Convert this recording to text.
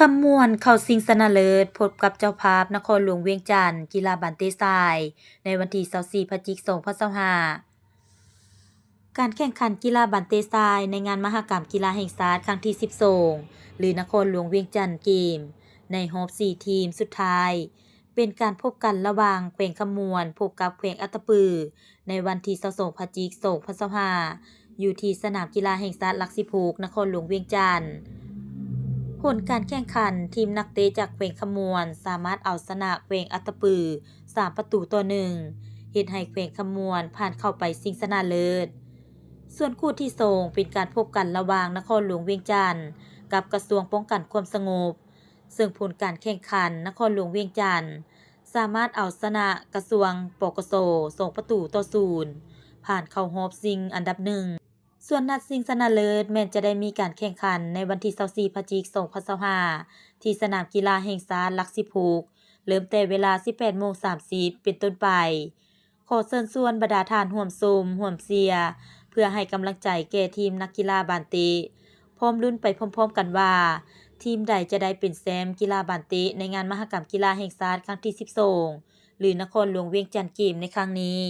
ຄຳມ່ວນເຂົ້າຊິງຊະນະເລີດ ພົບກັບເຈົ້າພາບນະຄອນຫຼວງວຽງຈັນ ກິລາບານເຕະຊາຍ ໃນວັນທີຊາວສີ່ ພະຈິກ ສອງພັນຊາວຫ້າ. ການແຂ່ງຂັນກິລາບານເຕະຊາຍ ໃນງານມະຫະກຳກິລາແຫ່ງຊາດຄັ້ງທີສິບສອງ ຫຼື ນະຄອນຫຼວງວຽງຈັນເກມ ໃນຮອບສີ່ທີມສຸດທ້າຍ ເປັນການພົບກັນລະຫວ່າງແຂວງຄຳມ່ວນ ພົບກັບແຂວງອັດຕະປື ໃນວັນທີຊາວສອງ ພະຈິກ ສອງພັນຊາວຫ້າ ຢູ່ທີ່ສະໜາມກິລາແຫ່ງຊາດຫຼັກສິບຫົກ ນະຄອນຫຼວງວຽງຈັນ. ຜົນການແຂ່ງຂັນ, ທີມນັກເຕະຈາກແຂວງຄຳມ່ວນ ສາມາດເອົາຊະນະແຂວງອັດຕະປື ສາມປະຕູຕໍ່ໜຶ່ງ ເຮັດໃຫ້ແຂວງຄຳມ່ວນຜ່ານເຂົ້າໄປຊິງຊະນະເລີດ. ສ່ວນຄູ່ທີສອງ ເປັນການພົບກັນລະຫວ່າງນະຄອນຫຼວງວຽງຈັນ ກັບກະຊວງປ້ອງກັນຄວາມສະຫງົບ, ເຊິ່ງຜົນການແຂ່ງຂັນ ນະຄອນຫຼວງວຽງຈັນ ສາມາດເອົາຊະນະກະຊວງ ປກສ ສອງປະຕູຕໍ່ສູນ ຜ່ານເຂົ້າຮອບຊິງອັນດັບໜຶ່ງ. ສ່ວນນັດຊິງຊະນະເລີດ ແມ່ນຈະໄດ້ມີການແຂ່ງຂັນໃນວັນທີຊາວສີ່ ພະຈິກ ສອງພັນຊາວຫ້າ ທີ່ສະໜາມກິລາແຫ່ງຊາດຫຼັກສິບຫົກ ເລີ່ມແຕ່ເວລາສິບແປດໂມງສາມສິບເປັນຕົ້ນໄປ. ຂໍເຊີນຊວນບັນດາທ່ານຮ່ວມຊົມ, ຮ່ວມເຊຍ ເພື່ອໃຫ້ກຳລັງໃຈແກ່ທີມນັກກິລາບານເຕະ, ພ້ອມລຸ້ນໄປພ້ອມໆກັນວ່າ ທີມໃດຈະໄດ້ເປັນແຊ້ມກິລາບານເຕະໃນງານມະຫະກຳກິລາແຫ່ງຊາດຄັ້ງທີສິບສອງ ຫຼື ນະຄອນຫຼວງວຽງຈັນເກມໃນຄັ້ງນີ້.